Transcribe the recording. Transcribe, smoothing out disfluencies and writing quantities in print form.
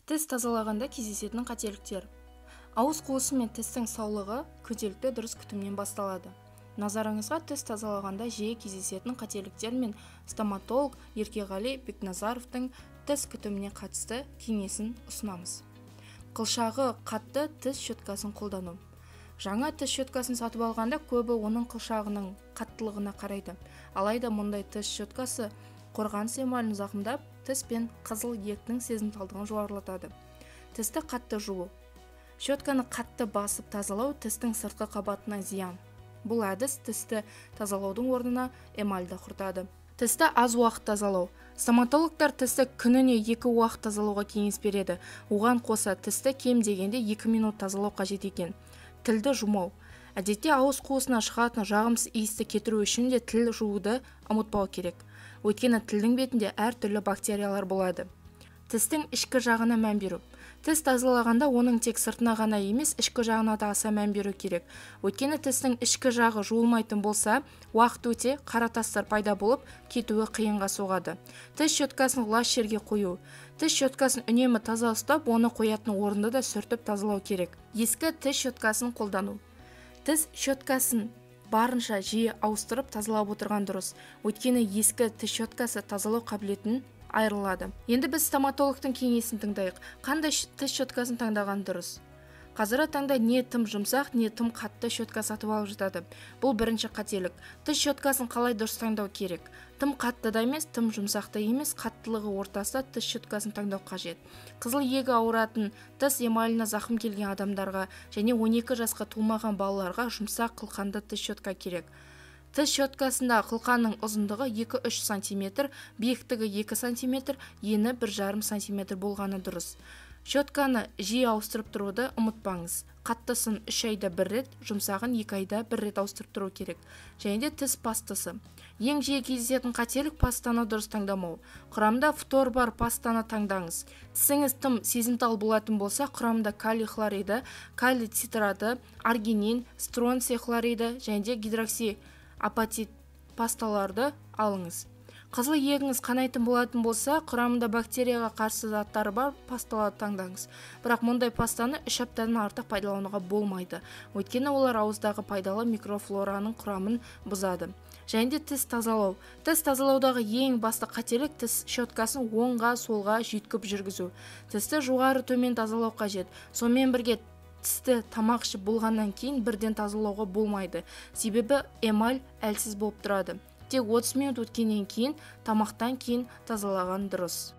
Тіс тазалағанда кездесетін қателіктер. Ауыз қуысы мен тістің саулығы күнделікті дұрыс күтімнен басталады. Назарыңызға тіс тазалағанда жиі кездесетін қателіктер мен стоматолог Еркеғали Бекназаровтың тіс күтіміне қатысты кеңесін ұсынамыз. Қылшағы қатты тіс щеткасын қолдану. Жаңа тіс щеткасын сатып алғанда көбі оның қылшағының қаттылығына қарайды. Алайда мұндай тіс щеткасы қорғаныс эмалін зақымдап, тіс пен қызыл еттің сезімталдығын жоғарылатады. Тісті қатты жуу. Щетканы қатты басып тазалау тістің сыртқы қабатына зиян. Бұл әдіс тісті тазалаудың орнына эмальді құртады. Тісті аз уақыт тазалау. Стоматологтар тісті күніне 2 уақыт тазалауға кеңес береді. Оған қоса тісті кем дегенде 2 минут тазалау қажет екен. Тілді жумау. Әдетте ауыз қуысына шығатын жағымсыз иісті кетіру үшін де тіл жууды ұмытпау керек. Өйткені тілдің бетінде әртүрлі бактериялар болады. Тістің ішкі жағына мән беру. Тіс тазалағанда оның тек сыртына ғана емес, ішкі жағына да аса мән беру керек. Өйткені тістің ішкі жағы жуылмайтын болса, уақыт өте қара тастар пайда болып, кетуі қиынға соғады. Тіс щеткасын лас жерге қою. Тіс щеткасын үнемі таза ұстап, оны қоятын орынды да сүртіп тазалау керек. Ескі тіс щеткасын қолдану. Тіс щеткасын барынша жиі ауыстырып тазалап отырған дұрыс. Өйткені ескі тіс щеткасы тазалау қабілетін айырылады. Енді біз стоматологтың кеңесін тыңдайық. Қандай тіс щеткасын таңдаған дұрыс? Қазіргі таңда не тым жұмсақ, не тым қатты щетка сатып алып жатады. Бұл бірінші қателік. Тіс щеткасын қалай дұрыс таңдау керек? Тым қатты да емес, тым жұмсақ та емес, қаттылығы ортасы тіс щеткасын таңдау қажет. Қызыл иегі ауыратын, тіс эмаліне зақым келген адамдарға және 12 жасқа толмаған балаларға жұмсақ қылқанды тіс щетка керек. Тіс щеткасында қылқанның ұзындығы 2-3 см, биіктігі 2 см, ені 1,5 см болғаны дұрыс. Щетканы жиі ауыстырып тұруды ұмытпаңыз. Қаттысын 3 айда бір рет, жұмсағын 2 айда бір рет ауыстырып тұру керек. Және де тіс пастасы. Ең жиі кездесетін қателік пастаны дұрыс таңдамау. Құрамында фтор бар пастаны таңдаңыз. Тісіңіз тым сезімтал болатын болса, құрамында калий хлориді, калий цитраты, аргинин, стронций хлориді және де гидроксиапатит пасталарды алыңыз. Қызыл иегіңіз қанайтын болатын болса, құрамында бактерияға қарсы заттары бар пасталарды таңдаңыз. Бірақ мұндай пастаны 3 аптадан артық пайдалануға болмайды. Өйткені олар ауыздағы пайдалы микрофлораның құрамын бұзады. Және де тіс тазалау. Тіс тазалаудағы ең басты қателік тіс щеткасын оңға, солға жүйткіп жүргізу. Тісті жоғары төмен тазалау қажет. Сонымен бірге тісті тамақ ішіп болғаннан кейін бірден тазалауға болмайды. Себебі эмаль әлсіз болып тұрады. Тек 30 минут өткеннен кейін, тамақтан кейін тазалаған дұрыс.